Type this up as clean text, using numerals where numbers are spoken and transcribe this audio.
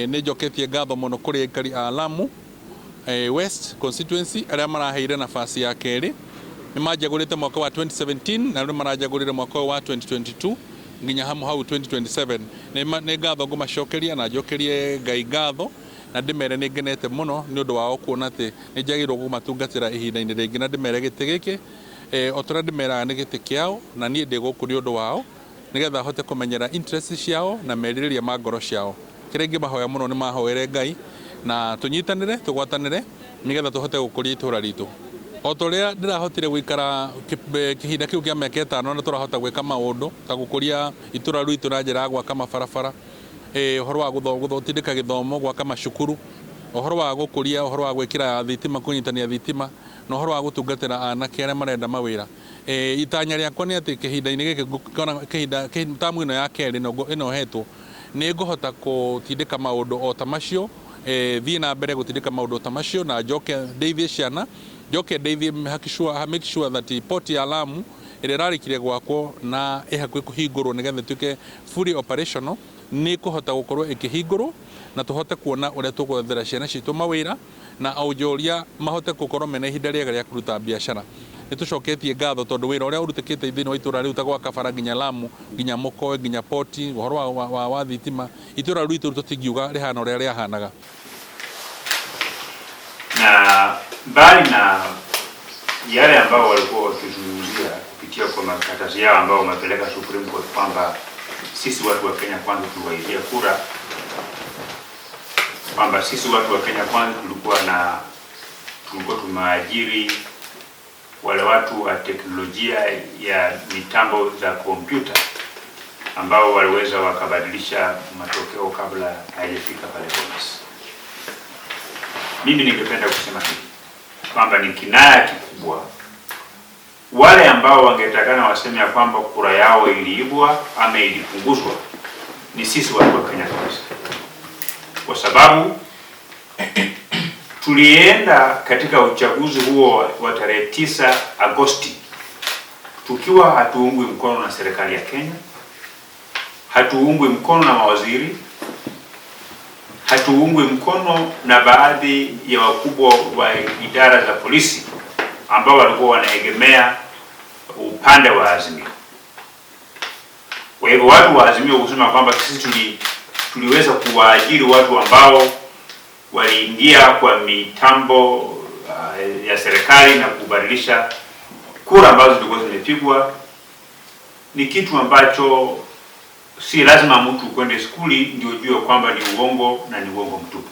Nĩ njoketie ngatho mũno kũrĩ aikari a Lamu West constituency arĩa maraheire nafasi ya kerĩ. Nĩ manjagũrĩte mwaka wa 2017 na rĩu maranjagũrire mwaka ũyũ wa 2022 nginya hamu hau 2027. Nĩ ngatho ngũmacokeria na njokerie Ngai ngatho na ndĩmere nĩ ngenete mũno nĩ ũndũ wao kuona atĩ nĩ njagĩrĩirwo kũmatungatĩra ihinda-inĩ rĩngĩ, na ndĩmere gĩtĩ gĩkĩ o ta ũrĩa ndĩmeraga nĩ gĩtĩ kĩao, na niĩ ndĩ gũkũ nĩ ũndũ wao nĩgetha hote kũmenyera interest ciao na merirĩria ma ngoro ciao. Kĩrĩa ingĩmahoya mũno nĩ mahoere Ngai na tũnyitanĩre, tũgwatanĩre nĩgetha tũhote gũkũria itũra ritũ. O ta ũrĩa ndĩrahotire gũikara kĩhinda kĩu kĩa mĩaka 5 na tũrahota gwĩka maũndũ ta gũkũria itũra ritũ na njĩra ya gwaka mabarabara, ũhoro wa gũtindĩka gĩthomo, gwaka macukuru, ũhoro wa gũkũria, ũhoro wa gwĩkĩra thitima, kũnyitania thitima, na ũhoro wa gũtungatĩra anake arĩa marenda mawĩra. Itanya rĩakwa nĩ atĩ kĩhinda-inĩ gĩkĩ ngũkĩona kĩhinda tamu ĩno ya kerĩ ĩno hetwo, nĩ ngũhota gũtindĩka maũndũ o ta macio, thiĩ na mbere gũtindĩka maũndũ ta macio, na njoke ndeithie ciana, njoke ndeithie make sure that port ya Lamu ĩrĩa ĩrarĩkire gwakwo na ĩ hakuhĩ kũhingũrwo nĩgetha ĩtuĩke fully operational, nĩ ĩkũhota gũkorwo ĩkĩhingũrwo na tũhote kuona ũrĩa tũgwethera ciana citũ mawĩra na onjoria mahote gũkorwo mena ihinda rĩega rĩa kũruta biacara. Nĩ tũcoketie ngatho tondũ wĩra ũrĩa ũrutĩkĩte thĩinĩ wa itũra rĩu ta gwaka bara nginya Lamu, nginya Mũkoe, nginya poti, ũhoro wa thitima, itũra rĩu tũtingiuga rĩhana ũrĩa rĩahanaga. Na mbali na yale ambao walikuwa wakizungumzia kupitia kwa makaratasi yao ambao wamepeleka Supreme Court kwamba sisi watu wa Kenya Kwanza tuliwaibia kura, kwamba sisi watu wa Kenya Kwanza tulikuwa tumeajiri wale watu wa teknolojia ya mitambo za kompyuta ambao waliweza wakabadilisha matokeo kabla hayajafika pale Bomas. Mimi ningependa kusema hivi kwamba ni kinaya kikubwa wale ambao wangetakana waseme ya kwamba kura yao iliibwa ama ilipunguzwa ni sisi watu wa Kenya Kwanza, kwa sababu tulienda katika uchaguzi huo wa tarehe 9 Agosti tukiwa hatuungwi mkono na serikali ya Kenya, hatuungwi mkono na mawaziri, hatuungwi mkono na baadhi ya wakubwa wa idara za polisi ambao walikuwa wanaegemea upande wa Azimio. Kwa hivyo watu wa Azimio kusema kwamba sisi tuliweza kuwaajiri watu ambao waliingia kwa mitambo ya serikali na kubadilisha kura ambazo zilikuwa zimepigwa ni kitu ambacho si lazima mtu kwende skuli ndio ujue kwamba ni uongo na ni uongo mtupu.